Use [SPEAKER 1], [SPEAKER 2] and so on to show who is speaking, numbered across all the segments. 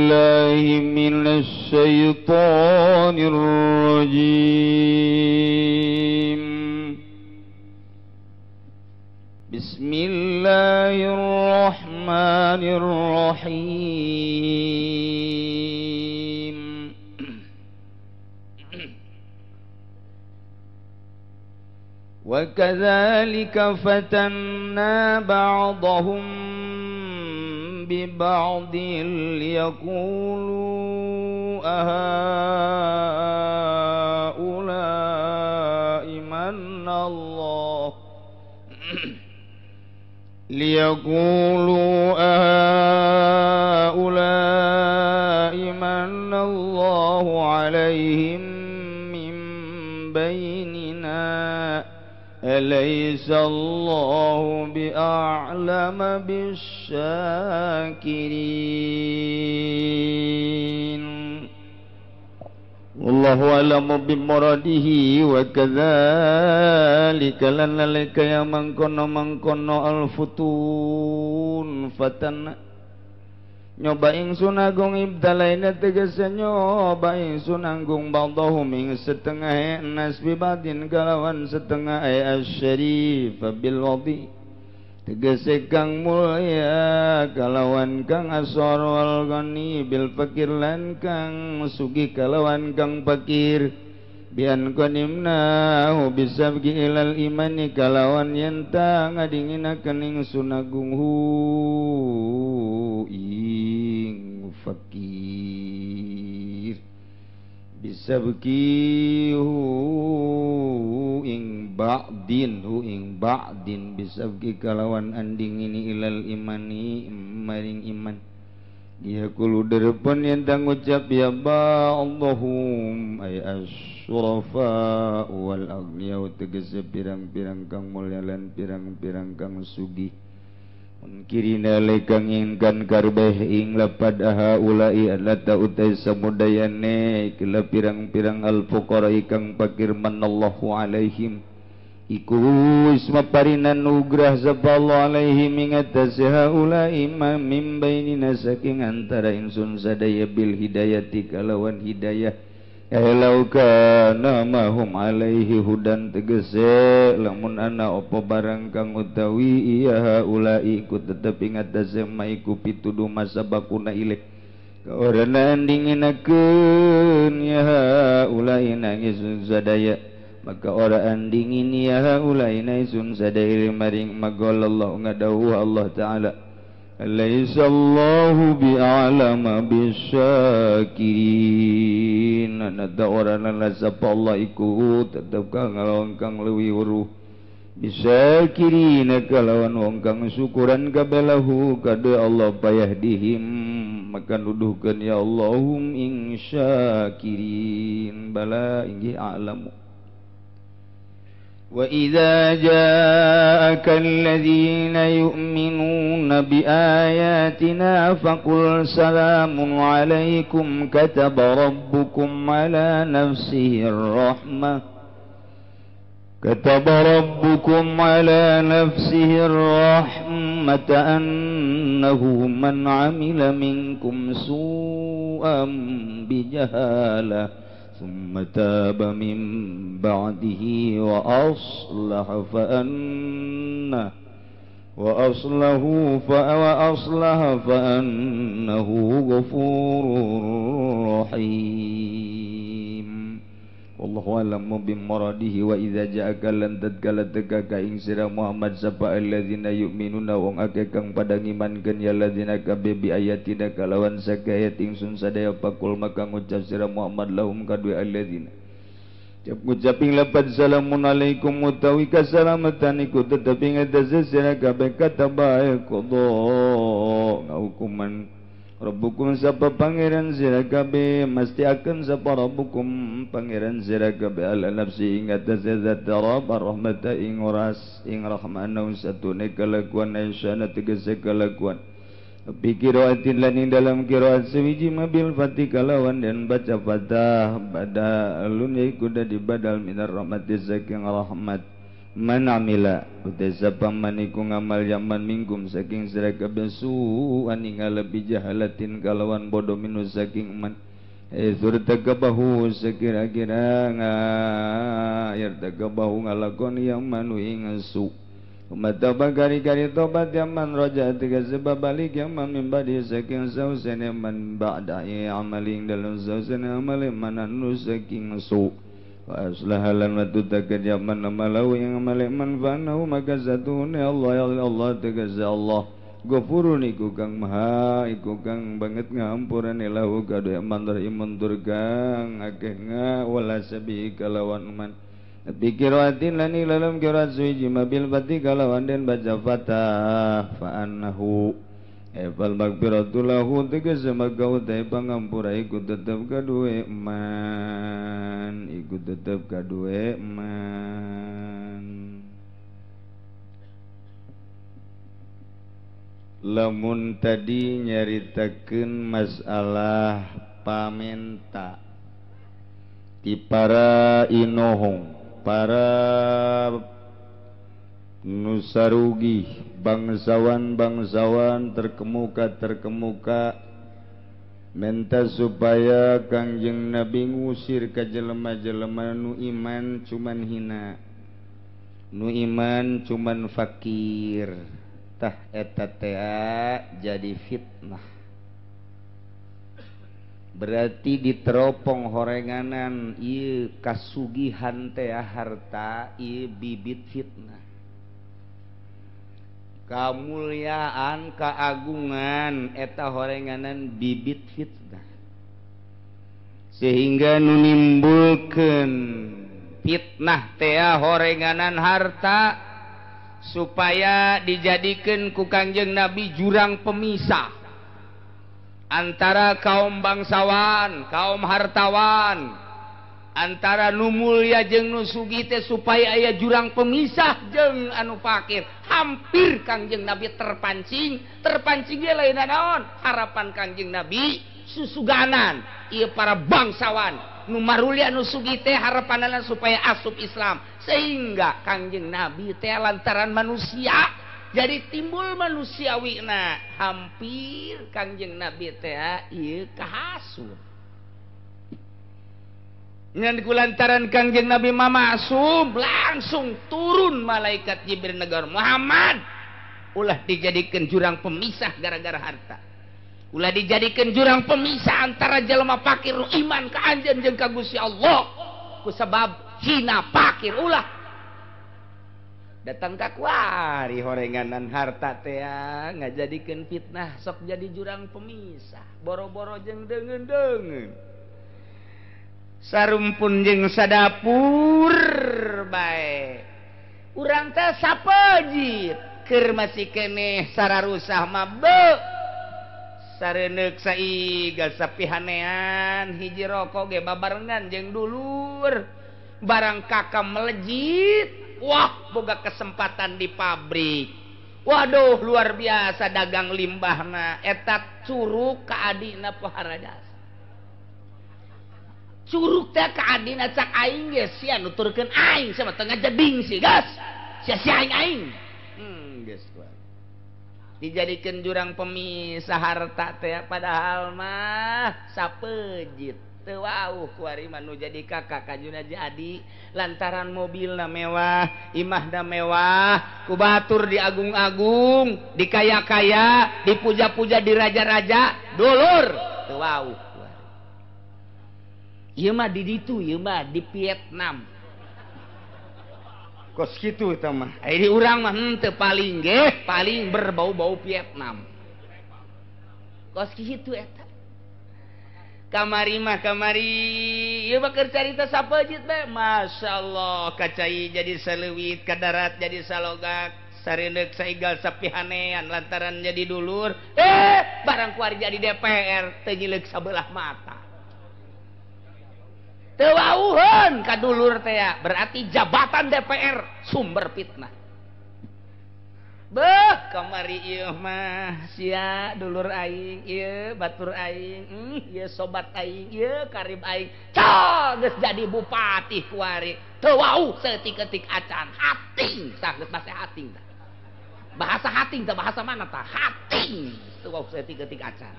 [SPEAKER 1] بالله من الشيطان الرجيم. بسم الله الرحمن الرحيم. وكذلك فتنا بعضهم ببعض ليقولوا أهؤلاء من الله ليقولوا أهؤلاء من الله عليهم من بيننا أليس الله بأعلم بالشاكرين. والله أعلم بمراده وكذلك لنلك يا من kono mangkono alfutun fatan nyoba ingsun agung ibdalaina tegese nyoba ingsun anggung ba'dahum ing setengah nas bibadin kalawan setengah asyarif bil wadi tegese kang mulya kalawan kang asor wal ghani bil fakir lan kang sugih kalawan kang fakir bian qanimnahu bisabqi ilal imani kalawan yen ta ngadinginakeun ingsun agung hu ing fakir bisabqi hu ing ba'din hu ing ba'din bisabqi kalawan anding ini ilal imani maring iman dia kulu derpon yen ta ngucap ya ba'dhum ay asyrafa wal aghniya tegese pirang-pirang kang mulya lan pirang-pirang kang sugih munkirina lekang ingkan karbeh ing lapad haulai allata utai samudayane kila pirang-pirang al-fuqara kang fakir manallahu alaihim iku wis maparinan nugrah sapa Allah alaihim ing atase haulai mim bainina saking antara ingsun sadaya bil hidayati kalawan hidayah lau kana mahum alaihi hudan tegese lamun ana apa barang kang utawi iya haulai iku tetep ing atase maiku pituduh masabakuna ilaih kaorana andinginakeun ya haulai nangis sadaya maka ora andingin ya haulai naisun sadaya maring magol Allah ngadawuh Allah Ta'ala Laisa Allahu bi'alama bisyakirin. Nada orana sapa Allah iku tetep kang ngalawan kang leuwih weruh bisyakirin kalawan wong kang syukuran kabelahu kade Allah payahdihim maka nuduhkeun ya Allahum ing syakirin bala inggih a'lamu. وإذا جاءك الذين يؤمنون بآياتنا فقل سلام عليكم كتب ربكم على نفسه الرحمة كتب ربكم على نفسه الرحمة أنه من عمل منكم سوءا بجهالة ثم تاب من بعده وأصلح فأنه فأنه غفور رحيم. والله أعلم بمراده. وإذا جاءك lan tatkala teka ka ing sira Muhammad sapa alladzina yu'minuna wong akeh kang padha ngimankeun ya alladzina kabeh bi ayatina kalawan sakayat ingsun sadaya pakul maka ngucap sira Muhammad lahum kadue alladzina ngucap ing lapad salamun alaikum utawi kasalamatan iku tetep ing atase sira kabeh katabae qada ngahukuman Rabbukum sapa pangeran sira kabeh mesti akan sapa Rabbukum pangeran sira kabeh ala nafsi ing atase zat rabb rahmata ing ras ing rahmana satune kelakuan aisyana tegese kelakuan bi qiraatin lan ing dalam qiraat sewiji mabil fatih kalawan dan baca fathah badalun iku dadi badal minar rahmati saking rahmat Man amila utai sapa man iku ngamal yaman mingkum saking sira kabeh su'an ing lebih jahalatin kalawan bodoh minu saking man surtakabahu sekira-kira yartakabahu ngalakoni yang manu ing su mata bagari-gari tobat yaman roja tiga sebab balik yaman mimbadi saking sausen yaman ba'da amaling dalam sausen amali mananu saking su wa aslahalan wa tutakad yaman amalau yang amali man fanahu maka satune Allah ya Allah tegasa Allah Ghafurun iku kang maha iku kang banget ngampurane lahu kadu yaman rahimun tur kang akeh ngawala sabi kalawan man Bikiratin lani lalam kirat suiji mabil bati kalawan den baca fatah fa annahu fal magfiratu lahu tegese maka utai pangampura iku tetep kaduwe man iku tetep kaduwe man. Lamun tadi nyaritakeun masalah pamenta ti para inohong para nusarugi bangsawan-bangsawan terkemuka-terkemuka minta supaya Kangjeng Nabi ngusir ka jelema-jelema nu iman cuman hina, nu iman cuman fakir. Tah eta teh jadi fitnah. Berarti diteropong horenganan ieu kasugihan teh harta ieu bibit fitnah. Kamuliaan keagungan eta horenganan bibit fitnah. Sehingga nu nimbulkeun fitnah teh horenganan harta supaya dijadikeun ku Kangjeng Nabi jurang pemisah antara kaum bangsawan, kaum hartawan, antara nu mulya jeung nu sugih teh supaya aya jurang pemisah jeung anu fakir. Hampir Kangjeng Nabi terpancing, terpancing ge lain naon? Harapan Kangjeng Nabi susuganan ieu para bangsawan nu marulya nu sugih teh harapanana supaya asup Islam, sehingga Kangjeng Nabi teh lantaran manusia jadi timbul manusiawina. Hampir Kangjeng Nabi teh ieu kahasut ngan kulantaran Kangjeng Nabi mamasum langsung turun malaikat Jibril negor Muhammad, ulah dijadikan jurang pemisah gara-gara harta, ulah dijadikan jurang pemisah antara jelema fakir nu iman ka anjeun jeung ka Gusti Allah ku sebab hina fakir. Ulah datang ka kuari horenganan harta teh ngajadikeun fitnah sok jadi jurang pemisah boro-boro jeung deungeun-deungeun sarumpun jeung sadapur bae urang teh sapejit keur masih keneh sararusah mah beu sareneuk saiga sapihanean hiji rokok ge babarengan jeung dulur barang kakak melejit. Wah, boga kesempatan di pabrik. Waduh, luar biasa dagang limbahna. Eta curug ka adina pohara jasa. Curug teh ka adina cak aing ge sia nuturkeun aing sama tengah jeding sih, gas. Sia-sia aing aing. Geus kuat. Dijadikeun jurang pemisah harta teh padahal mah sapejit. Teu wauh kuari mah nu jadi kakak kajuna jadi lantaran mobilna mewah, imahna mewah, ku batur diagung-agung, dikaya-kaya, dipuja-puja di raja-raja, dulur teu wauh kuari. Ieu mah di ditu, ieu mah di Vietnam. Kos kitu eta mah. Ai di urang mah henteu paling ge, paling berbau-bau Vietnam. Kos kitu eta. Kamari mah kamari ieu mah keur carita sapejit bae. Masyaallah kacai jadi saleuwit ka darat jadi salogak sareundeuk saigal sapihanean lantaran jadi dulur barang kuari jadi DPR teu nyileuk sabelah mata teu wauheun ka dulur teh, berarti jabatan DPR sumber fitnah. Beuh kamari ieu mah sia dulur aing ieu batur aing ieu sobat aing ieu karib aing col geus jadi bupati kuari teu wau saeutik-eutik acan hating tah geus bahasa hating tah bahasa hating tah bahasa mana tah hating teu wau saeutik-eutik acan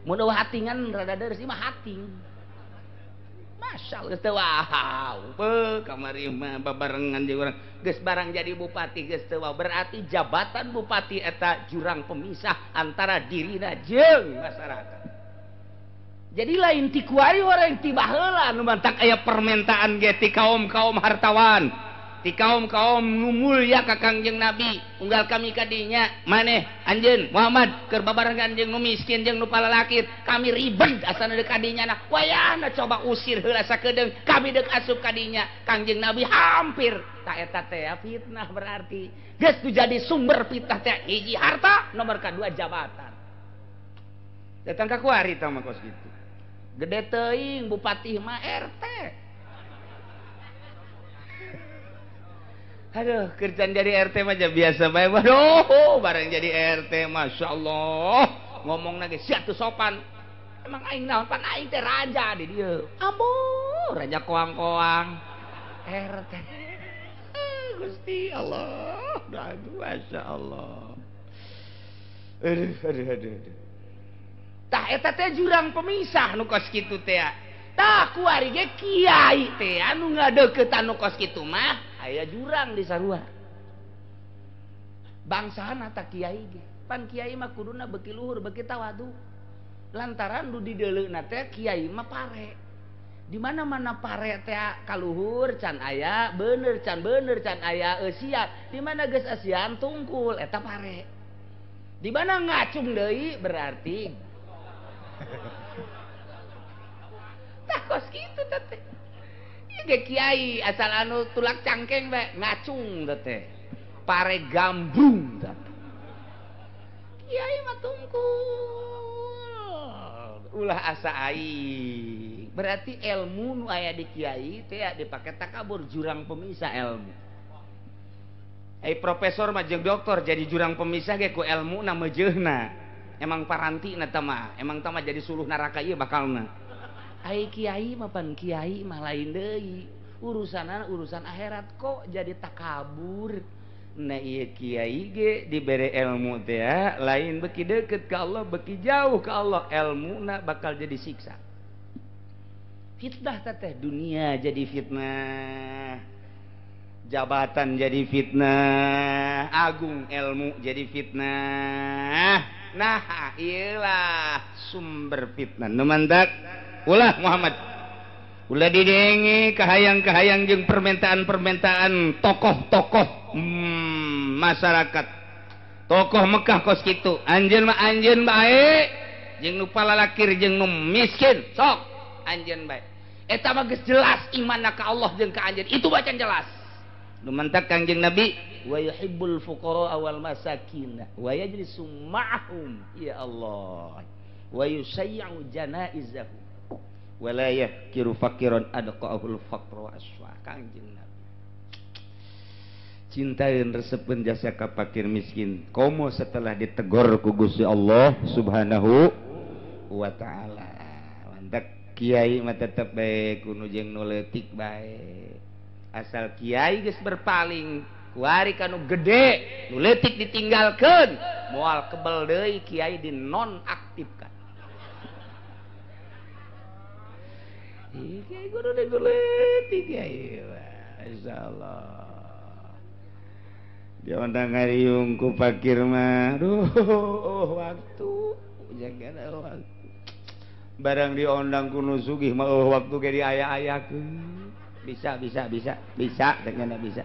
[SPEAKER 1] mun eueuh hatingan rada deureuh mah hating. Masya Allah teu wau beuh kamari mah babarengan jeung urang geus barang jadi bupati geus teu wau berarti jabatan bupati eta jurang pemisah antara dirina jeung masyarakat. Jadi lain ti kuari orang ti baheula nu mantak aya permintaan ge ti kaum-kaum hartawan, ti kaum-kaum nu mulya ka Kangjeng Nabi unggal kami kadinya maneh anjeun Muhammad keur babarengan jeung nu miskin jeung nu palalakir kami ribet asana deuk kadinya nah wayahna coba usir heula sakedeung kami deuk asup kadinya Kangjeng Nabi hampir ta eta teh fitnah berarti geus tu jadi sumber fitnah teh hiji harta nomor kadua jabatan datang ka kuari tah mah kos kitu gede teuing bupati mah RT. Aduh, kerjaan jadi RT mah biasa bae. Waduh, bareng jadi RT, Masya Allah. Ngomong lagi sia teu sopan. Emang aing naon pan aing teh raja di dieu. Ambo, raja koang-koang. RT. Gusti Allah. Aduh, Masya Allah. Aduh, aduh, aduh, aduh. Tah eta teh jurang pemisah nu kos kitu teh. Tah kuari ge kiai teh anu ngadeuketan nu kos kitu mah aya jurang di sarua. Bangsana ta kiai ge. Pan kiai mah kuduna beuki luhur beuki tawadu. Lantaran nu dideuleuna teh kiai mah pare. Di mana-mana pare teh kaluhur can aya, bener can aya eusian. Di mana geus eusian tungkul eta pare. Di mana ngacung deui berarti tah kos kitu teh. Ieu kiai asal anu tulak cangkeng bae ngacung teh. Pare gambrung teh. Kiai mah tungkul. Ulah asa aing. Berarti ilmu nu aya di kiai teh dipake takabur jurang pemisah ilmu. Ai profesor mah jeung doktor jadi jurang pemisah ge ku elmuna meujeuhna. Emang paranti na tah mah, emang tah mah jadi suluh neraka ieu bakalna. Ai kiai mah pan kiai mah lain deui. Urusanana urusan akhirat kok jadi takabur. Nah ieu kiai ge dibere ilmu teh lain beuki deukeut ka Allah beuki jauh ka Allah elmuna bakal jadi siksa. Fitnah teh dunia jadi fitnah. Jabatan jadi fitnah, agung ilmu jadi fitnah. Nah, iyalah sumber fitnah. Nu mantak ulah Muhammad. Ulah didenge kahayang-kahayang jeung permintaan-permintaan tokoh-tokoh masyarakat. Tokoh Mekah kos kitu. Anjeun mah anjeun bae, jeung nu palalakir jeung nu miskin, sok anjeun bae. Eta mah geus jelas imanna ka Allah jeung ka anjeun. Itu bacan jelas. Nu mantak Kangjeng Nabi wa yuhibbul fuqara wal masakin wa yajlisu ma'ahum ya Allah wa yusayyu janaizahum wa la yahkiru faqiran adqa'ahul faqru wa aswa. Kangjeng Nabi cintaeun resepeun jasa ka fakir miskin komo setelah ditegor ku Gusti Allah Subhanahu wa taala. Mantak kiai mah tetep bae kudu jeung nu leutik bae. Asal kiai geus berpaling kuari kanu gede nu leutik ditinggalkeun moal kebel deui kiai dinonaktifkan. Ih kiai kudu leutik kiai masyaallah. Dia ondang ngariung ku fakir mah aduh waktu jaga waktu barang diondang ku nu sugih mah waktu ge diaya-ayakeun. Bisa dengan bisa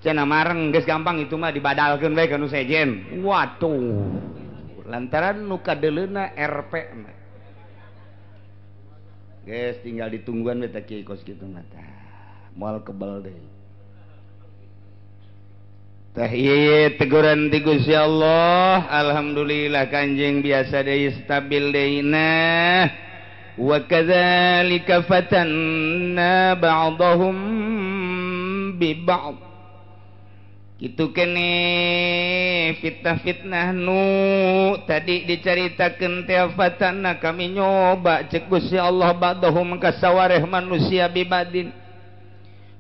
[SPEAKER 1] cenah mareng geus gampang itu mah dibadalkeun bae ka nu sejen. Waduh lantaran nu kadeuleuna RP mah geus tinggal ditungguan we teh kiai kos kitu mah tah moal kebel deui teh ieu teguran ti Gusti Allah. Alhamdulillah kanjeng biasa deui stabil deui nah. Wa kadzalika fatanna ba'dahum bi ba'd. Kitu kene fitnah-fitnah nu tadi dicaritakeun teh fatana kami nyoba cek Gusti Allah ba'dahum kasawareh manusia bibadin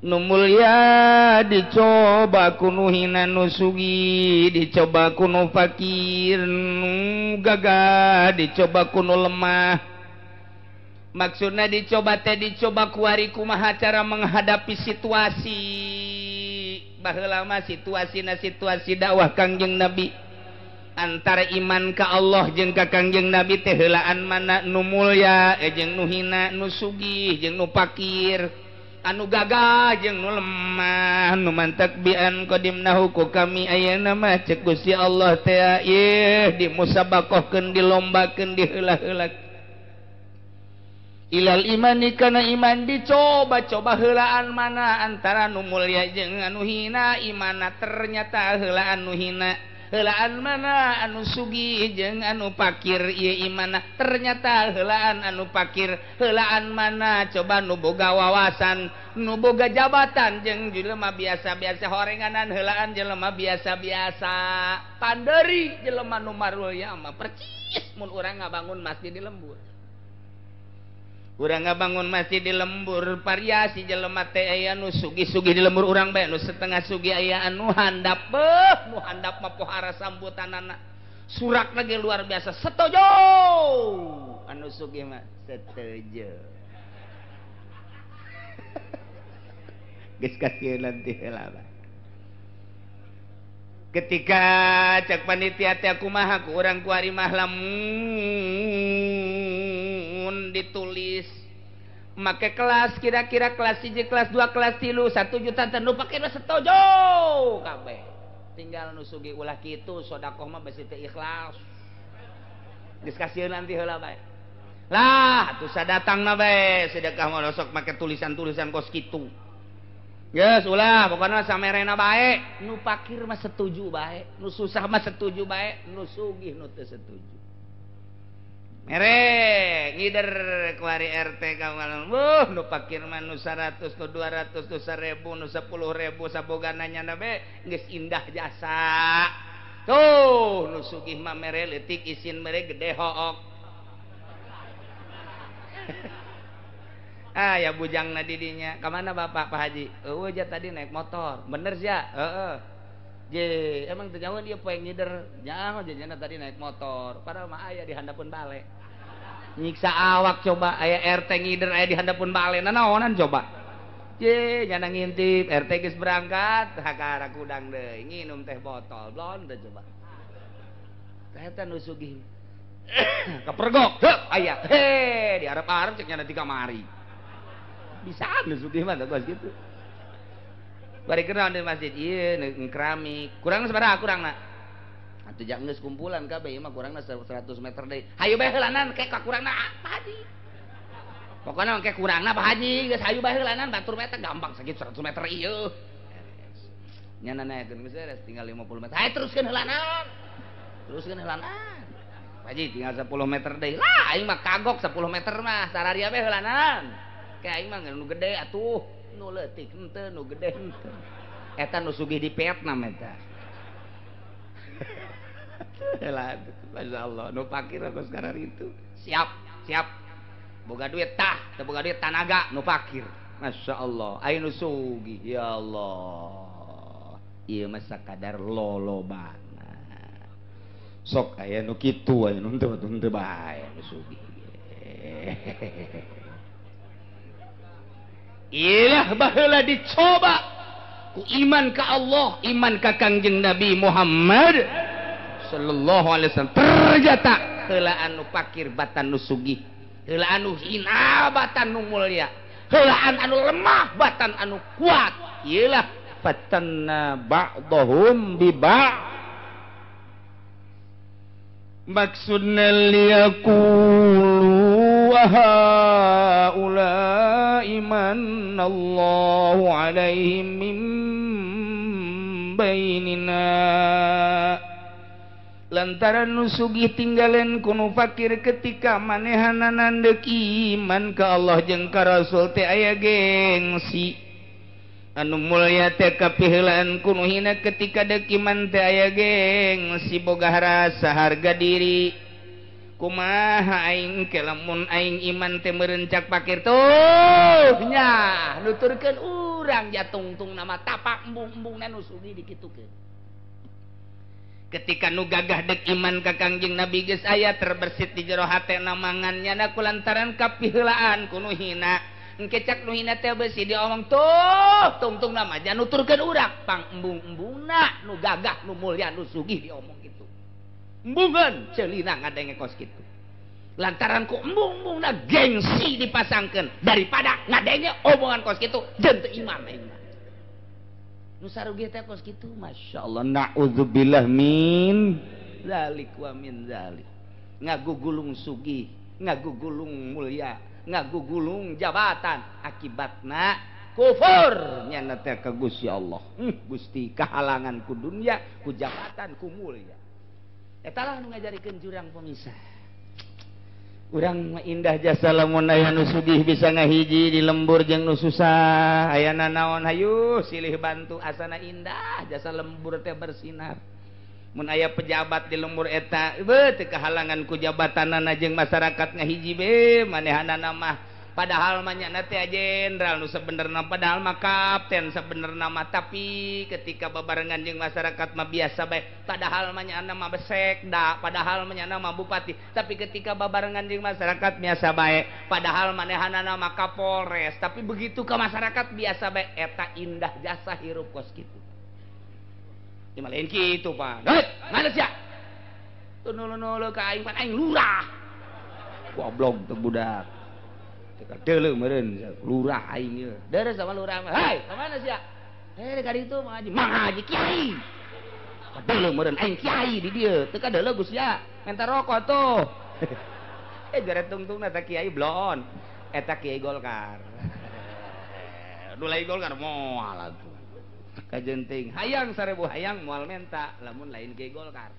[SPEAKER 1] nu mulya dicoba ku nu hina nu sugih dicoba ku nu fakir nu gagah dicoba ku nu lemah. Maksudna dicoba teh dicoba kuari kumaha cara menghadapi situasi. Baheula mah situasina situasi dakwah Kangjeng Nabi antara iman ka Allah jeung ka Kangjeng Nabi teh heulaan mana nu mulya jeung nu hina nu sugih jeung nu pakir anu gagah jeung nu lemah nu mantak bian qadimnahu ku kami ayeuna mah cek Gusti Allah teh ieu dimusabaqahkeun dilombakeun diheula-heula ilal imani kana iman dicoba-coba heulaan mana antara nu mulya jeung anu hina imana ternyata heulaan nu hina heulaan mana anu sugih jeung anu pakir ieu imana ternyata heulaan anu pakir heulaan mana coba nu boga wawasan nu boga jabatan jeung jelema biasa-biasa horenganan heulaan jelema biasa-biasa panderi jelema nu marulya mah percis mun urang ngabangun masjid di lembur. Urang ngabangun masjid di lembur variasi jelema teh aya nu sugih-sugih di lembur urang bae nu setengah sugih aya anu handap beuh nu handap mah pohara sambutanana surak lagi luar biasa setuju anu sugih mah setuju geus kasieun teh heula. Ketika cek panitia teh kumaha ku urang kuari mah lamun ditulis make kelas kira-kira kelas 1 kelas 2 kelas 3 1 juta teh nu pake setuju kabeh tinggal nu sugih ulah kitu sedekah mah besi teh ikhlas geus kasieun nanti heula bae lah atuh sadatangna bae sedekah mah sok make tulisan-tulisan kos kitu geus ulah pokona samerena bae nu pakir mah setuju bae nu susah mah setuju bae nu sugih nu teu setuju mere ngider kuari RT kawan wuh nu pakir mah nu 100 nu 200 nu 1000 nu 10.000 sabogana nyana be geus indah jasa tuh nu sugih mah mere leutik isin mere gede hook. Ah ya bujangna didinya ka mana Bapak Pak Haji eueuh ja tadi naik motor bener sia heeh je emang teu nyaho dia poe ngider nyaho jejana tadi naik motor padahal mah aya di handapeun bale nyiksa awak coba aya RT ngider aya di handapeun bale nanaonan coba je nyana ngintip RT geus berangkat hakara kudang deui nginum teh botol blon teh coba teh eta nu sugih kepergok heup aya he diarep-arep cek nyana di kamari bisa nu sugih mah teh gitu. Bari kenal di masjid ieu keramik kurang sabaraha kurangna atuh jak geus kumpulan kabeh ieu mah kurangna 100 meter deui hayu bae heulanan ke ka kurangna Pak Haji pokona ke kurangna Pak Haji geus hayu bae heulanan batur mah eta gampang sakitu 100 meter ieu nya naekeun geus beres tinggal 50 meter hayu teruskeun heulanan Pak Haji tinggal 10 meter deui lah aing mah kagok 10 meter mah sararia bae heulanan ke aing mah nu gede atuh nu leutik henteu nu gede henteu eta nu sugih di Vietnam eta. Lah masyaallah nu pakir aku sekarang itu siap siap boga duit tah teu boga duit tanaga nu pakir masyaallah aya nu sugih ya Allah ieu mah sakadar lolobana sok aya nu kitu aya nu henteu henteu bae nu sugih. Ilah baheula dicoba ku iman ka Allah, iman ka Kangjeng Nabi Muhammad sallallahu alaihi wasallam ternyata heula anu pakir batan nu sugih, heula anu hina batan nu mulia, heulaan anu lemah batan anu kuat. Ilah fatanna ba'dahum bi ba'd maksudna liyaqulu haula'i manallahu alaihim min bainina lantaran nu sugih tinggalen ku nu fakir ketika manehanana deuk iman ka Allah jeung ka Rasul teh aya gengsi. Anu mulya teh kapiheulaan ku nu hina ketika deuk iman teh aya gengsi boga rasa harga diri. Kumaha aing ke lamun aing iman teh meureun cak pakir tuh nya nuturkeun urang jatungtung nama tapak embung-embungna nu sugih dikitukeun. Ketika nu gagah dek iman ka Kangjeng Nabi geus aya terbersit di jero hatena mangan nyana kulantaran kapiheulaan ku nu hina. Engke cak nu hina teh beusi diomong tuh tungtung nama nuturkeun urang pang embung-embungna nu gagah nu mulya nu sugih diomong kitu. Embungeun ceulina ngadenge kos kitu. Lantaran ku embung-embungna gengsi dipasangkeun daripada ngadenge omongan kos kitu jeung teu iman aing mah. Nu sarugih teh kos kitu masyaallah naudzubillah min zalik wa min zalik. Ngagugulung sugih, ngagugulung mulya, ngagugulung jabatan akibatna kufur nyana teh ka Gusti Allah. Gusti kahalangan ku dunya, ku jabatan, ku mulya. Eta lah nu ngajarikeun jurang pemisah. Urang mah indah jasa lamun aya nu sugih bisa ngahiji di lembur jeung nu susah. Ayana naon hayu silih bantu asana indah jasa lembur teh bersinar. Mun aya pejabat di lembur eta beuh teu kahalangan ku jabatanana jeung masyarakat ngahiji be manehanana mah padahal mah nyana teh jenderal nu sabenerna padahal mah kapten sabenerna mah tapi ketika babarengan jeung masyarakat mah biasa bae padahal mah nyana mah sekda padahal mah nyana mah bupati tapi ketika babarengan jeung masyarakat biasa bae padahal manehanana mah kapolres tapi begitu ke masyarakat biasa bae eta indah jasa hirup kos kitu. Ya lain kitu Pak. Hei, mana sia? Tuh nulu-nulu ka aing pan aing lurah. Goblok teu budak. Teu kadeuleu meureun lurah aing ieu. Deres sama lurah mah. Hei, ka mana sia? Hei, ka ditu Mang Haji. Mang Haji kiai. Kadeuleu meureun aing kiai di dieu. Teu kadeuleu Gus ya. Menta rokok tuh. Jare tungtungna ta kiai blon. Eta kiai Golkar. Nu lain Golkar moal atuh. Kajenting hayang 1000 hayang moal menta lamun lain kiai Golkar.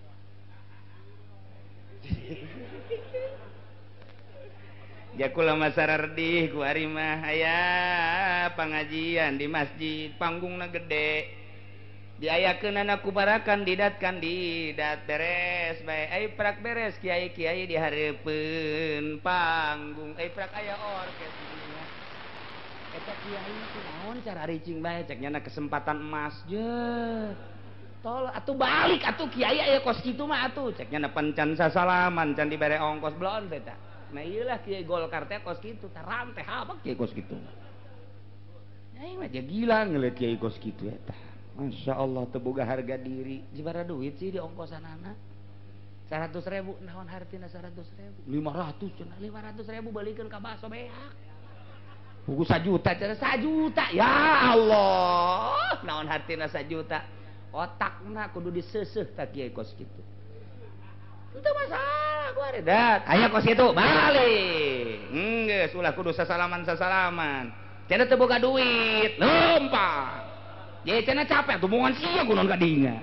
[SPEAKER 1] Jakula masarardih ku ari mah aya pangajian di masjid panggungna gede diayakeunana ku para kandidat kandidat beres bae ai prak beres kiai-kiai di hareupeun panggung ai prak aya orkes eta kiai kunaon cara ricing bae cek nyana kesempatan emas je tol atuh balik atuh kiai aya kos kitu mah atuh cek nyana pencan sasalaman can dibere ongkos blon teh ta. Nah iyalah kiai Golkar teh kos kitu taram teh habak kiai kos kitu. Aing mah gila ngeliat kiai kos kitu eta. Masya Allah teu boga harga diri jibara duit sih di ongkosanana 100.000 naon hartina 100.000 500 cenah 500.000 balikeun ka baso beak. Buku 1 juta cenah 1 juta ya Allah naon hartina 1 juta otakna kudu diseuseuh ta kiai kos kitu. Itu masalah gua redat aya kos kitu balik geus ulah kudu sasalaman-sasalaman cenah teu boga duit lempang ye cenah capek tumungan sia kunaon ka dinya.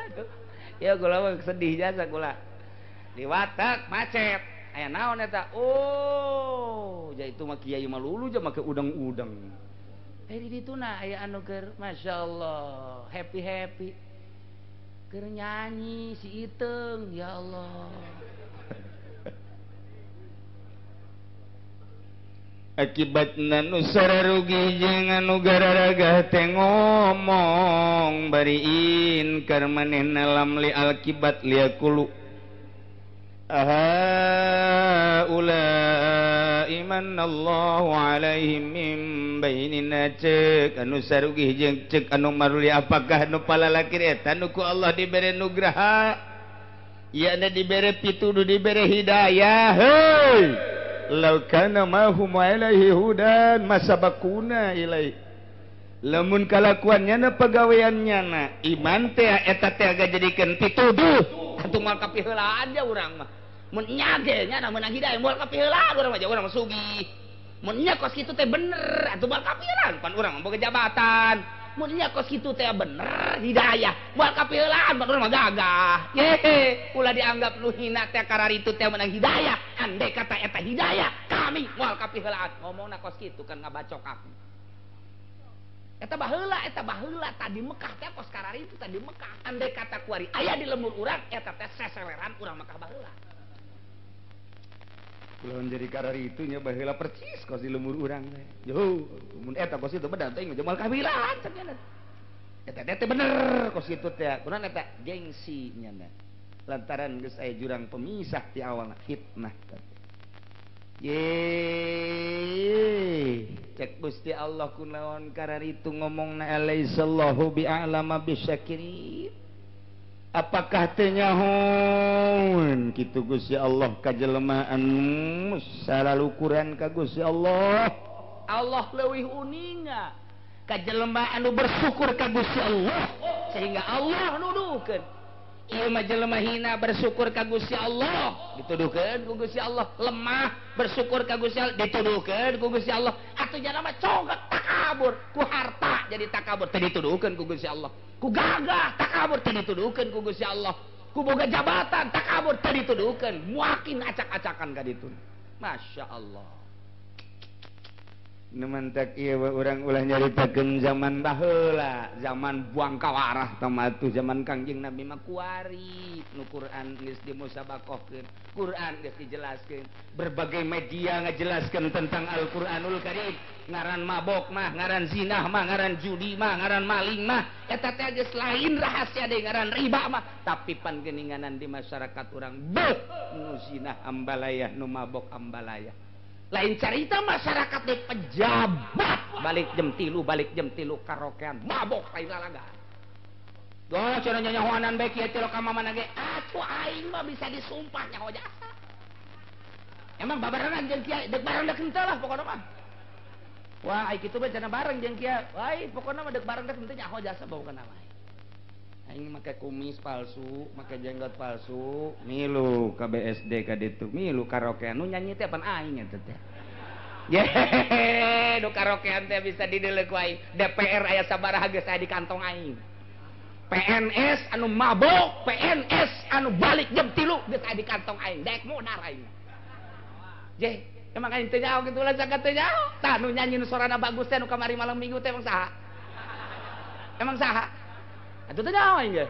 [SPEAKER 1] Aduh ya kula mah sedih jasa kula diwatek macet aya naon eta oh ja itu mah kiai mah lulu ja make udang-udang di ditu na aya anu keur masyaallah happy-happy keur nyanyi si Iteung ya Allah. Akibatna nu sararugi jeung anu gararagah teh ngomong bari inkar manehna lam li akibat liakulu aha ulai manallahu alaihim min bainina cek anu sarugih jeung cek anu maruli apakah nu palalakir eta nu ku Allah dibere nugraha ya na dibere pituduh dibere hidayah heuy law kana mahum alaihi hudan masabakuna ilai lamun kalakuannya na pagaweannya na iman teh eta teh jadikeun pituduh atuh moal kapiheulaan ja urang mah mun nya ge nya na meunang hidayah moal kapiheulaan urang mah ja urang mah sugih mun nya kos kitu teh bener atuh moal kapiheulaan pan urang mah boga jabatan mun nya kos kitu teh bener hidayah moal kapiheulaan pan urang mah gagah ye ulah dianggap nu hina teh kararitu teh meunang hidayah andai kata eta hidayah kami moal kapiheulaan ngomongna kos kitu kan ngabacok aku.
[SPEAKER 2] Eta baheula tadi Mekah teh kos karari itu tadi Mekah. Andai kata kuari aya di lembur urang eta teh seseleran urang Mekah baheula.
[SPEAKER 1] Lamun jadi karari itu nya baheula percis kos di lembur urang teh. Yo, mun eta kos itu bener teh moal kawilaan cenah. Eta teh bener kos itu teh. Kunaon eta gengsi nya. Lantaran geus aya jurang pemisah ti awalna fitnah teh. Ye, cek Gusti Allah kunaon kararitu ngomongna alaihissallahu bi'alama bisyakirin. Apakah teu nyahoeun kitu Gusti Allah ka jelema anu salalukuran ka Gusti Allah.
[SPEAKER 2] Allah leuwih uninga ka jelema anu bersyukur ka Gusti Allah sehingga Allah nuduhkeun. Ieu mah jelema hina bersyukur ka Gusti Allah, dituduhkeun ku Gusti Allah. Lemah bersyukur ka Gusti Allah, dituduhkeun ku Gusti Allah. Atuh jalma congkak takabur ku harta jadi takabur, teu dituduhkeun ku Gusti Allah. Ku gagah takabur, teu dituduhkeun ku Gusti Allah. Ku boga jabatan takabur, teu dituduhkeun. Muakin acak-acakan ka ditu. Masya Allah.
[SPEAKER 1] Nu mantak ieu urang ulah nyaritakeun zaman baheula, zaman buang kawarah tah zaman Kangjeng Nabi mah kuari nu Quran geus dimusabakohkeun, Quran geus dijelaskeun, berbagai media ngajelaskeun tentang Al-Qur'anul Karim. Ngaran mabok mah, ngaran zinah mah, ngaran judi mah, ngaran maling mah, eta teh geus lain rahasia deui ngaran riba mah, tapi pan geuninganan di masyarakat urang beuh nu zinah ambalayah, nu mabok ambalayah.
[SPEAKER 2] Lain carita masyarakat di pejabat balik jam 3 balik jam 3 karaokean mabok lain lalaga. Doh cenah nyanyahoanan bae kieu teh ka mamana ge atuh aing mah bisa disumpah nyaho jasa. Emang babarengan jeung kiai deuk bareng deuk henteu lah pokona mah. Wah ai kitu bae cenah bareng jeung kiai. Wah pokona mah deuk bareng deuk henteu nyaho jasa pokona mah.
[SPEAKER 1] Aing make kumis palsu, make jenggot palsu, milu ka BSD ka ditu, milu karaokean nu nyanyi teh pan aing eta teh.
[SPEAKER 2] Yehehe, nu karaokean teh bisa dideuleu ku aing. DPR aya sabaraha geus aya di kantong aing. PNS anu mabok, PNS anu balik jam 3 geus aya di kantong aing. Daek modar aing. Jeh, emang aing teh nyaho kitu lah sakat teh nyaho. Tah nu nyanyi nu sorana bagus teh nu kamari malam minggu teh emang saha? Emang saha? Atuh teh nyaho aing ge.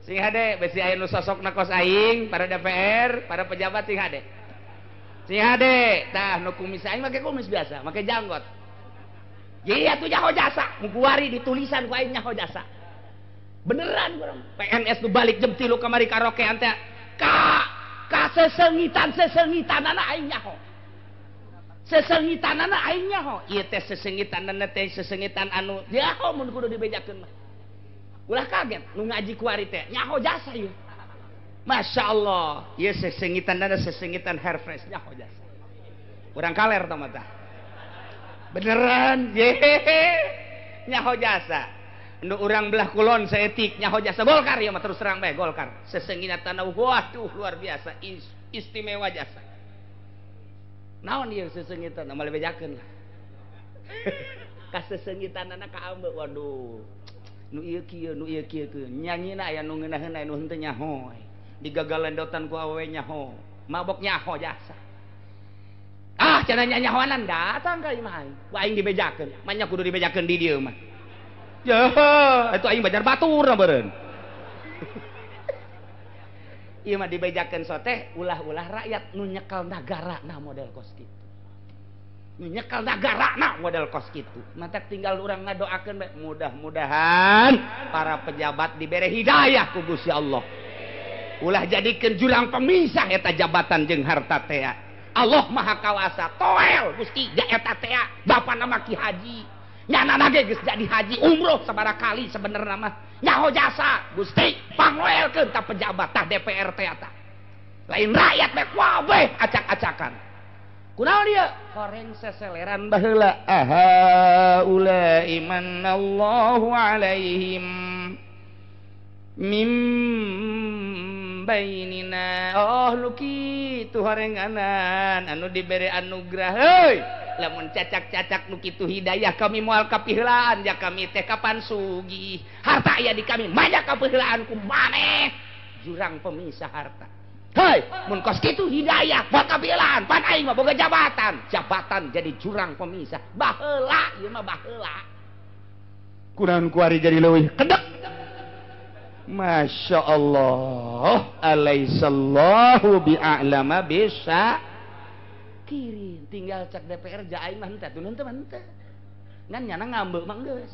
[SPEAKER 2] Sing hade besi aya nu sosokna kos aing, para DPR, para pejabat sing hade. Sing hade, tah nu kumis aing make kumis biasa, make janggot. Jadi atuh nyaho jasa, mu kuari ditulisan ku aing nyaho jasa. Beneran urang. PNS nu balik jam 3 kamari karaokean teh ka kasesengitan-sesengitanana aing nyaho. Sesengitanana aing nyaho. Ieu teh sesengitanana teh sesengitan anu nyaho mun kudu dibejakeun mah. Ulah kaget nu ngaji kuari teh nyaho jasa ieu. Masya Allah, ieu sesengitanana sesengitan hair fresh nyaho jasa. Urang kaler tah mah tah. Beneran yehehe nyaho jasa. Nu urang belah kulon saeutik nyaho jasa Golkar ieu mah terus terang bae Golkar. Sesengitanana waduh luar biasa istimewa jasa. Naon ieu sesengitan moal dibejakeun lah. Kasesengitanana ka ambe waduh. Nu ieu kieu nu ieu kieu teu nyanyina aya nu ngeunaheun aya nu henteu nyaho. Digagalendotan ku awewe nyaho, mabok nyaho jasa. Ah cenah nyanyahoanan datang ka imah aing. Ku aing dibejakeun, manya kudu dibejakeun di dieu mah. Yeuh, atuh aing bajar batur beureun. Ieu mah dibejakeun soteh ulah-ulah rakyat nu nyekel nagara nah model kos kitu. Nu nyekel nagara nah model kos kitu. Matak tinggal urang ngadoakeun bae mudah-mudahan para pejabat dibere hidayah ku Gusti Allah. Ulah jadikeun jurang pemisah eta jabatan jeung harta teh. Allah Maha Kawasa toel Gusti ja eta teh bapa nama Ki Haji. Nyana ge geus jadi haji umroh sabaraha kali sebenarna mah. Nyaho jasa Gusti pangloelkeun ta pejabat tah DPR teh eta. Lain rakyat bae kabeh acak-acakan. Kunaon ieu? Horeng seseleran baheula.
[SPEAKER 1] Aha ulai manallahu alaihim mim bainina. Oh nu kitu horenganan anu dibere anugerah heuy. Lamun cacak-cacak nu kitu hidayah kami moal kapiheulaan ja kami teh kapan sugih. Harta aya di kami banyak kapiheulaan ku maneh jurang pemisah harta.
[SPEAKER 2] Hei, mun kos kitu hidayah bakabilaan pan aing mah boga jabatan. Jabatan jadi jurang pemisah. Baheula ieu mah baheula.
[SPEAKER 1] Kunaon kuari jadi leuwih kedek. Masya Allah, alaisallahu bi'a'lama bisa
[SPEAKER 2] kirin. Tinggal cek DPR ja aing mah henteu, teu henteu mah henteu. Ngan nyana ngambek mah geus.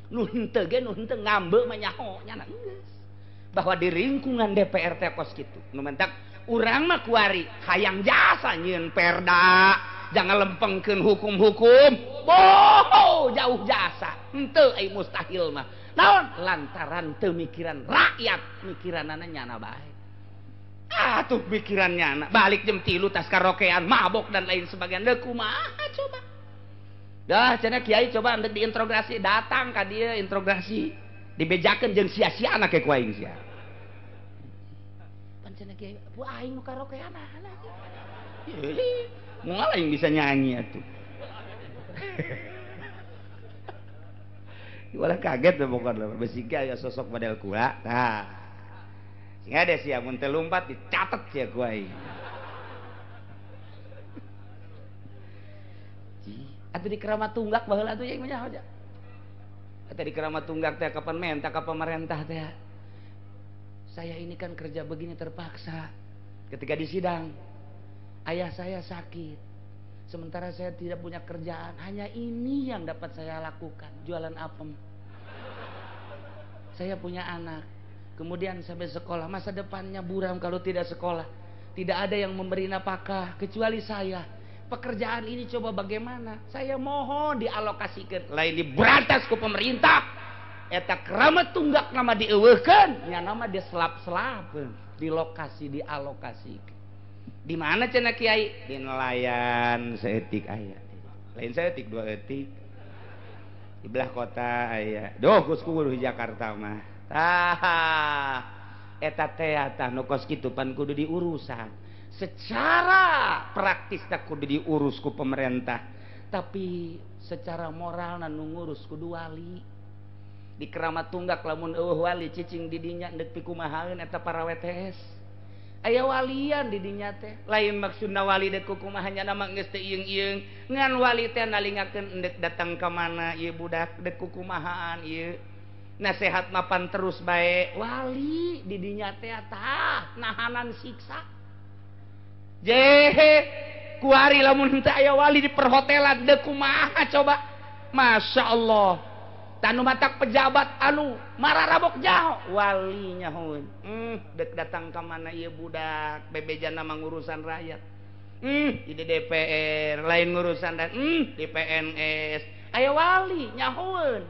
[SPEAKER 2] Nu henteu ge nu henteu ngambek mah nyaho nyana geus. Bahwa di lingkungan DPR teh kos kitu. Nu mentak urang mah kuari hayang jasa nyieun perda, jangan lempengkeun hukum-hukum. Boho jauh jasa. Henteu ai mustahil mah. Naon lantaran teu mikiran rakyat, mikiranana nyana bae. Ah tuh mikiran nyana, balik jam 3 tas karaokean, mabok dan lain sebagainya. Deuk kumaha coba. Dah cenah kiai coba ndek diinterogasi, datang ka dieu interogasi. Dibejakeun jeung sia-sia anak ku aing sia. Pan cenah kiai, bu aing nu karaokean anak.
[SPEAKER 1] Moal aing bisa nyanyi atuh. Walah kaget deh pokoknya besi ya sosok model kula. Nah, sehingga ada sia mun teu lumpat dicatet sia ku aing.
[SPEAKER 2] Atuh di Keramat Tunggak baheula atuh jeung mah aja.
[SPEAKER 1] Atuh di Keramat Tunggak teh kapan menta ka pemerintah teh.
[SPEAKER 2] Saya ini kan kerja begini terpaksa. Ketika di sidang, ayah saya sakit. Sementara saya tidak punya kerjaan, hanya ini yang dapat saya lakukan, jualan apem. Saya punya anak, kemudian sampai sekolah, masa depannya buram kalau tidak sekolah. Tidak ada yang memberi nafkah kecuali saya. Pekerjaan ini coba bagaimana? Saya mohon dialokasikan,
[SPEAKER 1] lain diberantas ku pemerintah.
[SPEAKER 2] Eta Keramat Tunggak nama dieuweuhkeun, nya nama diselap-selapkeun, di lokasi dialokasikan.
[SPEAKER 1] Di mana cenah kiai? Di nelayan seetik aya. Lain seetik dua etik. Di belah kota aya. Duh geus kudu di Jakarta mah.
[SPEAKER 2] Tah eta teh tah nu kos kitu pan kudu diurusan. Secara praktis tah kudu diurus ku pemerintah. Tapi secara moral nu ngurus kudu wali.
[SPEAKER 1] Di Keramat Tunggak lamun eueuh wali cicing di dinya deuk pikumahaeun eta para WTS.
[SPEAKER 2] Aya walian di dinya teh lain maksudna wali deuk kumaha nya mah geus teu ieung-ieung ngan wali teh nalingakeun endek datang ka mana ieu budak deuk kukumahaan ieu nasehat mapan terus bae wali di dinya teh tah nahanan siksa
[SPEAKER 1] jehe kuari lamun henteu aya wali di perhotelan deuk kumaha coba. Masya Allah tanu matak pejabat anu mararabok jaho
[SPEAKER 2] walinya hun dek datang ka mana ieu budak bebejana mah ngurusan rakyat di DPR lain ngurusan dan di PNS aya wali nyahoeun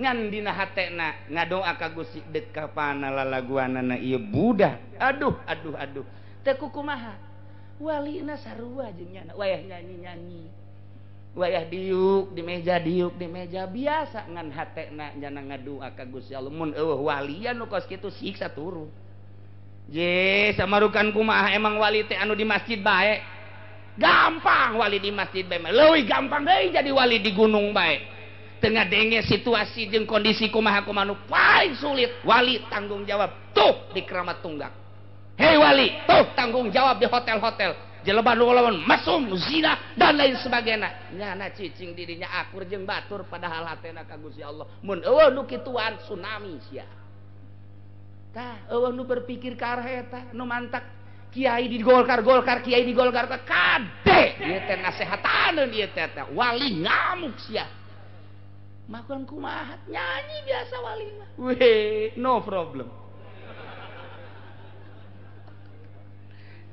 [SPEAKER 2] ngan dina hatena ngadoa ka Gusti dek kapana lalaguanana ieu budak aduh aduh aduh teu kukumaha walina sarua jeung nyana wayah nyanyi-nyanyi wayah diuk di meja biasa ngan hatena nyana ngadua ka Gusti Allah mun eueuh walian nu kos kitu siksa turun.
[SPEAKER 1] Je samarukan kumaha emang wali teh anu di masjid bae. Gampang wali di masjid bae mah leuwih gampang deui jadi wali di gunung bae. Teu ngadenge situasi jeung kondisi kumaha kumaha nu paling sulit wali tanggung jawab tuh di Keramat Tunggak. Hei wali tuh tanggung jawab di hotel-hotel. Jelema nu lawan mesum, zina dan lain sebagainya.
[SPEAKER 2] Nyana cicing dirinya akur jeung batur padahal hatena ka Gusti Allah. Mun eueuh nu kituan tsunami sia. Tah eueuh nu berpikir ka arah eta nu mantak kiai di Golkar-Golkar kiai di Golkar kade ieu teh nasehataneun ieu teh wali ngamuk sia. Makan kumaha nyanyi biasa wali mah.
[SPEAKER 1] Weh, no problem.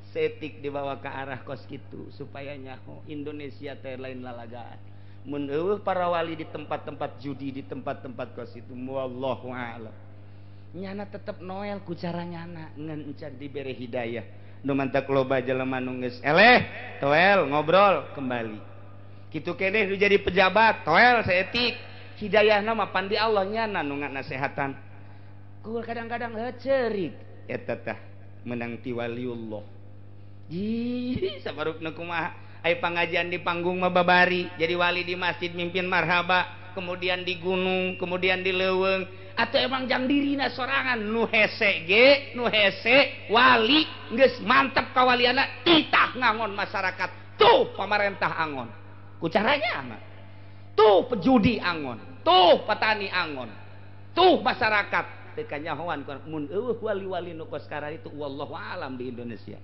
[SPEAKER 1] Setik dibawa ke arah kos kitu supaya nyaho Indonesia teh lain lalagaan. Mun eueuh para wali di tempat-tempat judi di tempat-tempat kos itu wallahu a'lam.
[SPEAKER 2] Nyana tetep noel ku cara nyana
[SPEAKER 1] ngan encan dibere hidayah. Nu mantak loba jelema nu geus eleh toel ngobrol kembali. Kitu keneh nu jadi pejabat toel seetik hidayahna mah pan di Allah nyana nu ngasehatan.
[SPEAKER 2] Ku kadang-kadang heuceurik
[SPEAKER 1] eta tah menang ti waliullah. Ih, sabarupna kumaha? Ai pangajian di panggung mah babari, jadi wali di masjid mimpin marhaba, kemudian di gunung, kemudian di leuweung.
[SPEAKER 2] Atau emang jang dirina sorangan nu hese ge, nu hese wali geus mantep kawaliana titah ngangon masyarakat. Tuh pamarentah angon. Ku caranya mah. Tuh pejudi angon, tuh petani angon, tuh masyarakat teu kanyahoan mun eueuh wali-wali nu kos itu wallahu alam di Indonesia.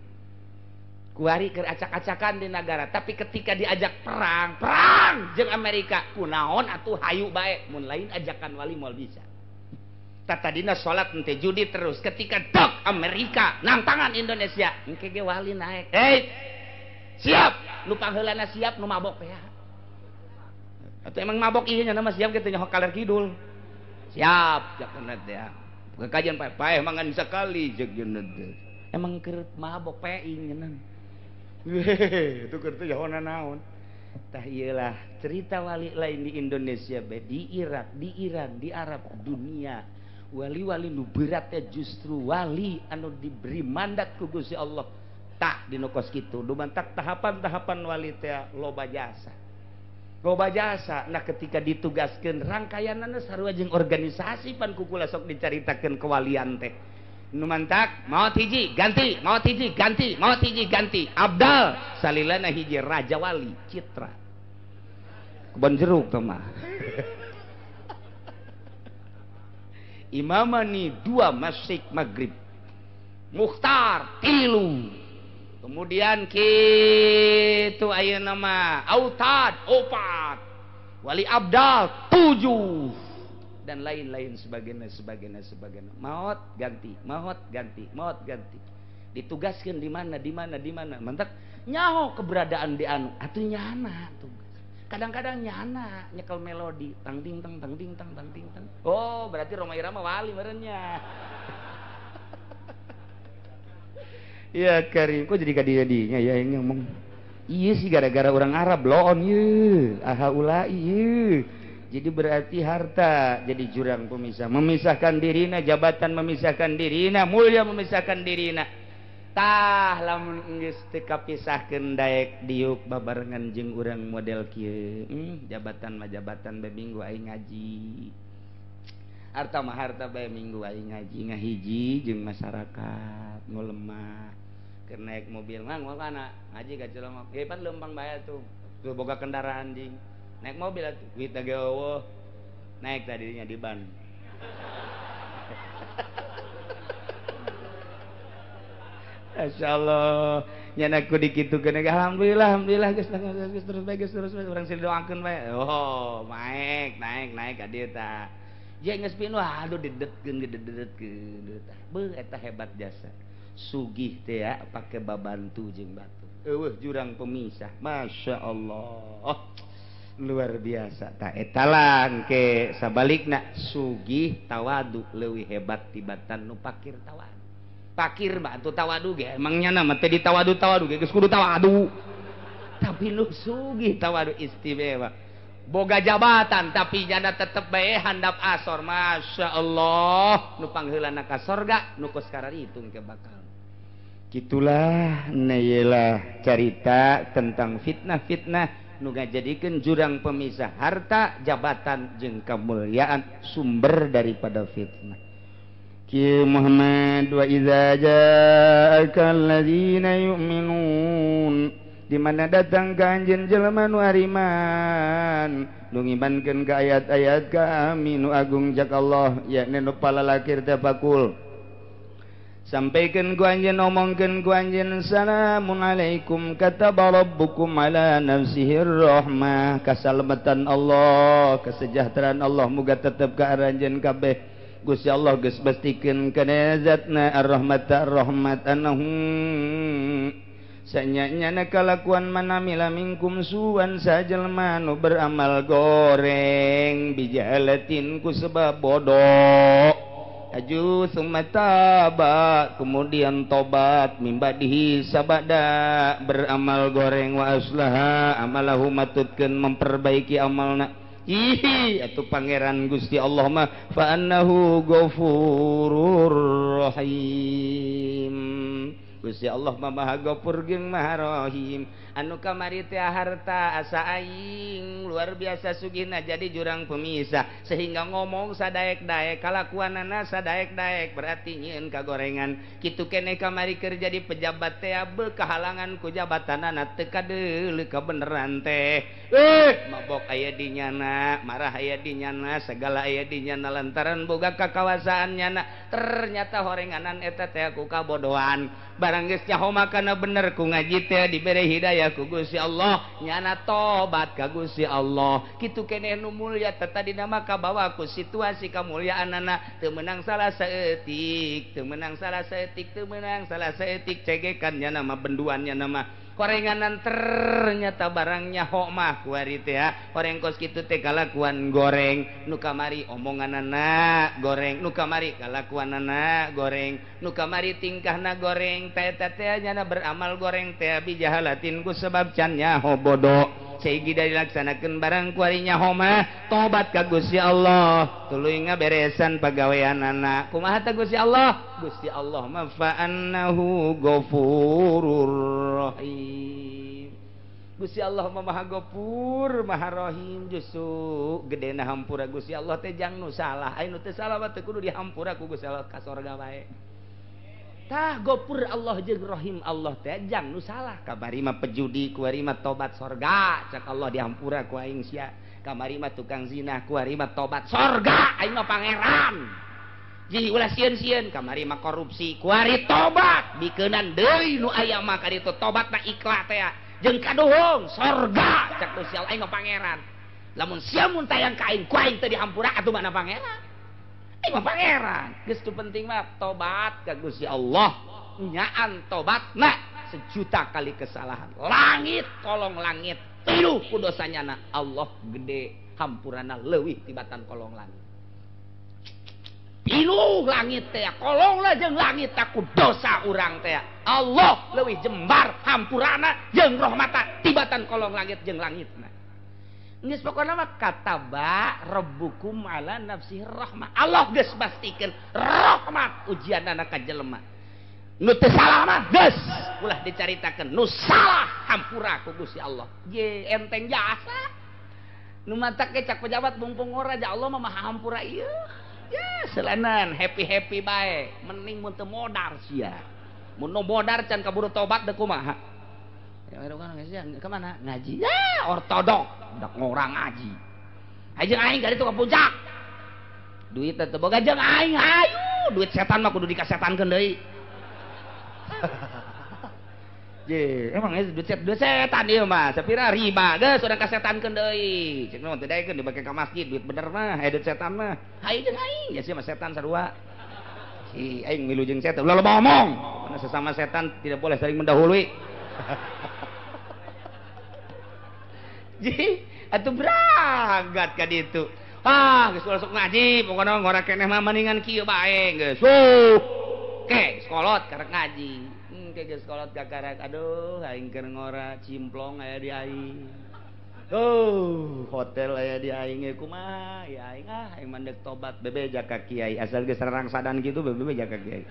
[SPEAKER 2] Kuari keur acak-acakan di negara, tapi ketika diajak perang, perang jeung Amerika, kunaon atuh hayu bae mun lain ajakan wali moal bisa. Tadina salat ente judi terus, ketika dok Amerika nantangan Indonesia, engke ge wali naik. Hei, siap, nu pangheulana siap, nu mabok teh. Atau emang mabok ieu nya mah siap kitu nyaho kaler kidul. Siap, jakeun teh. Kekajian pae-pae mangan sekali jeung jeun teh. Emang keur mabok peing nyeunang. Weh, itu keur teh jahona naon. Tah ieulah cerita wali lain di Indonesia bae, di Irak, di Iran, di Arab, dunia. Wali-wali nu beratnya justru wali anu diberi mandat ku Gusti Allah. Tak dinu kos kitu, dumantak tahapan-tahapan wali teh loba jasa. Loba jasa. Nah ketika ditugaskeun rangkaianana sarua jeung organisasi pan ku kula sok dicaritakeun kewalian teh. Nu mantak maot hiji ganti, maot hiji ganti, maot hiji ganti. Abdal salilana hiji raja wali Citra. Kebon jeruk teh mah. Imamani 2 masjid maghrib, Mukhtar 3, kemudian kitu ayeuna mah Autad 4, Wali Abdal 7, dan lain-lain sebagainya sebagainya sebagainya. Maot ganti, maot ganti, maot ganti. Ditugaskan di mana di mana di mana. Mantak nyaho keberadaan di anu atuh nyana tugas. Kadang-kadang nyana nyekel melodi tang ting tang tang ting tang tang ting tang. Oh, berarti Rhoma Irama wali merenya. Ya Karim, kok jadi kadinya ya yang ngomong. Iya sih gara-gara orang Arab loon ye, aha ulai ye. Jadi berarti harta jadi jurang pemisah, memisahkan dirina, jabatan memisahkan dirina, mulia memisahkan dirina. Tah lamun geus teu kapisahkeun daek diuk babarengan jeung urang model kieu. Jabatan mah jabatan bae minggu aing ngaji. Harta mah harta bae minggu aing ngaji ngahiji jeung masyarakat nu lemah. Keur naik mobil mah moal kana ngaji ka Cilongok. Ge pan leumpang bae atuh. Tuh boga kendaraan jing. Naik mobil atuh duit ge eueuh. Naik tadinya di ban. Masya Allah, nyana ku dikitukeun alhamdulillah, alhamdulillah geus geus terus bae geus terus bae urang silih doakeun bae. Oh, naik naik naik ka dieu tah. Ye geus pinuh aduh didetkeun gededetkeun tah. Beuh eta hebat jasa. Sugih teh ya pake babantu jeung batur. Eueuh jurang pemisah. Masya Allah. Luar biasa tah eta lah engke sabalikna sugih tawadu leuwih hebat tibatan nu pakir tawadu. Pakir mah atuh tawadu ge emang nyana mah teh ditawadu-tawadu ge geus kudu tawadu. Tapi nu sugih tawadu istimewa. Boga jabatan tapi jana tetep bae handap asor. Masya Allah, nu pangheulana ka sorga nu kos kararitung ke bakal. Gitulah neyelah carita tentang fitnah-fitnah nu ngajadikeun jurang pemisah harta, jabatan jeung kemuliaan sumber daripada fitnah. Ki Muhammad wa idza ja'aka alladzina yu'minun, di mana datang ka anjeun jelema nu ariman nu ngimankeun ka ayat-ayat kami nu agung jak Allah yakni nu palalakir teh pakul sampaikeun ku anjeun omongkeun ku anjeun salamun alaikum kataba rabbukum ala nafsihir rahmah, kasalamatan Allah kesejahteraan Allah muga tetep ka aranjeun kabeh. Gusti Allah geus pastikeun kana zatna ar-rahmat ar-rahmat annahum sanyanya kalakuan manamila minkum suwan sajelma nu beramal goreng bijalatin ku sebab bodoh aju summa taba kemudian tobat mimbadihi sabada beramal goreng wa aslaha amalahu matutkeun memperbaiki amalna. Ih atuh pangeran Gusti Allah mah fa annahu ghafurur rahim. Gusti Allah mah Maha Ghafur jeung Maha Rahim. Anu kamari teh harta asa aing luar biasa sugihna jadi jurang pemisah sehingga ngomong sadaek-daek kalakuanana sadaek-daek berarti nyieun kagorengan. Kitu keneh kamari keur jadi pejabat teh beuh kahalangan ku jabatanana teu kadeuleu kabeneran teh. Mabok aya di nyana, marah aya di nyana, segala aya di nyana lantaran boga kakawasaan nyana. Ternyata horenganan eta teh ku kabodohan. Barang geus nyaho makana bener ku ngaji teh dibere hidayah ku Gusti Allah, nyana tobat ka Gusti Allah. Kitu keneh nu mulya teh tadina mah kabawa ku situasi kamulyaanana teu meunang salah saeutik, teu meunang salah saeutik, teu meunang salah saeutik cegekan nyana mah benduan nyana mah. Korenganan ternyata barang nyaho mah kuari teh horeng kos kitu teh kalakuan goreng nu kamari omonganana goreng nu kamari kalakuanana goreng nu kamari tingkahna goreng teh teh nyana beramal goreng teh bijahalatin ku sebab can nyaho bodoh sehingga dilaksanakeun barang kuari nyaho mah tobat ka Gusti Allah tuluy ngaberesan pagaweanana kumaha teh Gusti Allah. Gusti Allah mah fa annahu ghafurur rahim. Gusti Allah mah Maha Ghafur Maha Rahim. Justru gedena hampura Gusti Allah teh jang nu salah aya nu teu salah mah teu kudu dihampura ku Gusti Allah ka sorga bae. Tah Ghafur Allah jeung Rahim Allah teh jang nu salah kamari mah pejudi kuari mah tobat sorga cak Allah dihampura ku aing sia kamari mah tukang zina kuari mah tobat sorga aing mah pangeran. Ji ulah sieun-sieun kamari mah korupsi kuari tobat bikeunan deui nu aya mah ka ditu tobatna ikhlas teh jeung kaduhung sorga cak Gusti Allah aing mah pangeran. Lamun sia mun tayang ka aing ku aing teu dihampura atuh mana pangeran. Aing mah pangeran. Geus tu penting mah tobat ka Gusti Allah nyaan tobatna sejuta kali kesalahan langit kolong langit piluh ku dosanyana Allah gede hampurana leuwih tibatan kolong langit. Piluh langit teh kolong lah jeung langit ku dosa urang teh Allah leuwih jembar hampurana jeung rahmata tibatan kolong langit jeung langitna. Geus pokona mah kataba rabbukum ala nafsihi rahmah. Allah geus pastikeun rahmat ujianana ka jelema. Nu teu salah mah geus ulah dicaritakeun, nu salah hampura ku Gusti Allah. Ye enteng jasa. Nu matak ge cak pejabat mumpung ora ja Allah mah maha hampura ieu. Ya selanan happy-happy bae, mending mun teu modar sia. Mun nu modar can kaburu tobat deuk kumaha. Ya ka mana ngaji? Ya ortodok, dak ngora ngaji. Hayu aing ka ditu ka puncak. Duit teh teu boga jeung aing hayu, duit setan mah kudu dikasetankeun deui. Ye, emang duit setan ieu mah, sapira riba geus urang kasetankeun deui. Cek naon teu daekeun dibake ka masjid duit bener mah, duit setan mah. Hayu jeung aing, ya sia mah setan sarua. Si aing milu jeung setan, ulah loba omong. Karena sesama setan tidak boleh saling mendahului. Ji, atuh berangkat ka ditu. Ah, geus ulah sok ngaji, pokona ngora keneh mah mendingan kieu bae geus. Ke, sekolot karek ngaji. Ke geus kolot kakarak aduh aing keur ngora cimplong aya di aing. Oh, hotel aya di aing ge kumaha ya aing ah aing mandek tobat bebeja ka kiai asal geus rangsadan kitu bebeja ka kiai.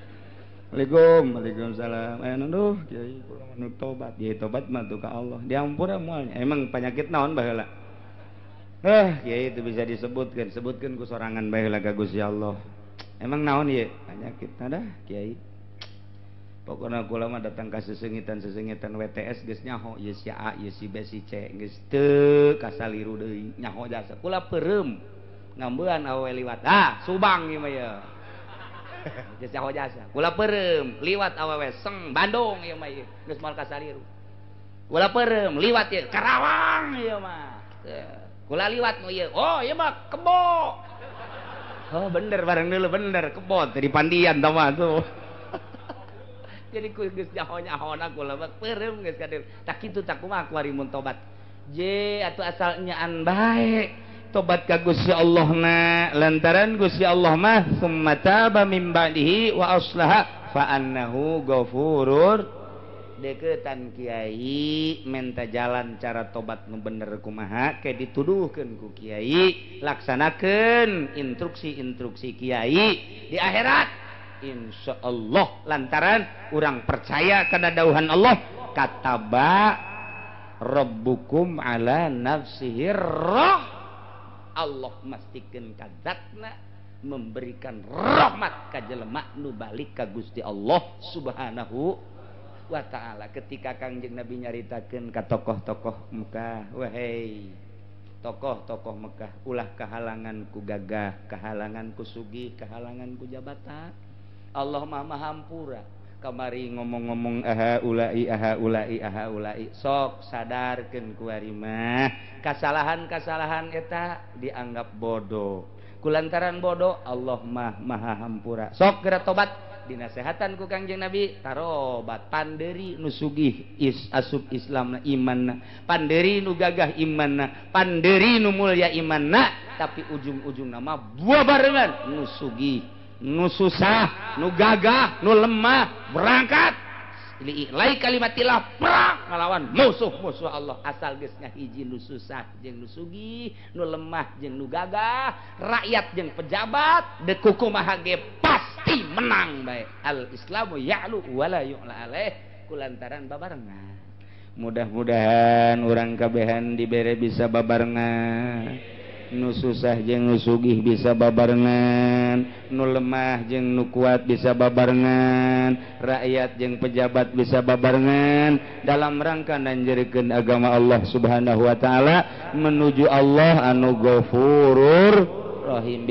[SPEAKER 2] Waalaikum, waalaikumsalam. Aya nuduh kiai kula mah tobat. Kiai tobat mah tuh ka Allah. Diampura moal. Emang penyakit naon baheula? Kiai itu bisa disebutkeun, sebutkeun ku sorangan baheula ka Gusti Allah. Emang naon ieu? Penyakit ada kiai. Pokona kula mah datang ka sesengitan-sesengitan WTS geus nyaho ieu si A, ieu si B, si C geus teu kasaliru deui nyaho jasa. Kula peureum ngambean awewe liwat. Ah, Subang ieu mah ye. Geus nyaho jasa. Kula peureum liwat awewe seng Bandung ieu mah ieu geus moal kasaliru. Kula peureum liwat ieu Karawang ieu mah. Kula liwat nu ieu. Oh, ieu mah kebo. Oh, bener bareng dulu bener kebo teh di Pandian tah mah tuh. Jadi ku geus nyaho-nyahona kula mah peureum geus kadir. Tak kitu tak kumaha kuari mun tobat. Je atuh asal nyaan bae tobat ka Gusti Allah na lantaran Gusti Allah mah summa taba mim ba'dihi wa aslaha fa annahu ghafurur. Deketan kiai menta jalan cara tobat nu bener kumaha ke dituduhkeun ku kiai laksanakeun instruksi-instruksi kiai di akhirat. Insyaallah lantaran urang percaya kana dauhan Allah kataba rabbukum ala nafsihi roh. Allah mastikeun ka zatna memberikan rahmat ka jelema nu balik ka Gusti Allah Subhanahu wa ta'ala. Ketika Kangjeng Nabi nyaritakeun ka tokoh-tokoh Mekah, wahai tokoh-tokoh Mekah, ulah kahalangan ku gagah, kahalangan ku sugih, kahalangan ku jabatan. Allah mah maha hampura. Kamari ngomong-ngomong aha ulai aha ulai aha ulai, sok sadarkeun ku ari mah kasalahan-kasalahan eta dianggap bodoh. Kulantaran bodoh Allah mah maha hampura. Sok geura tobat, dinasehatan ku Kangjeng Nabi tarobat. Panderi nu sugih is asup Islamna imanna, panderi nu gagah imanna, panderi nu mulya imanna, tapi ujung-ujungna mah buah barengan nu sugih, nu susah, nu gagah, nu lemah berangkat lai kalimatillah perang ngalawan musuh-musuh Allah. Asal geus ngahiji nu susah jeung nu sugih, nu lemah jeung nu gagah, rakyat jeung pejabat, deuk kumaha ge pasti menang bae. Al Islamu ya'lu wala yu'la alaih, kulantaran babarengan.
[SPEAKER 1] Mudah-mudahan urang kabehan dibere bisa babarengan, nu susah jeung nu sugih bisa babarengan, nu lemah jeung nu kuat bisa babarengan, rakyat jeung pejabat bisa babarengan dalam rangka nanjerkeun agama Allah Subhanahu wa taala menuju Allah anu Ghafurur Rahim.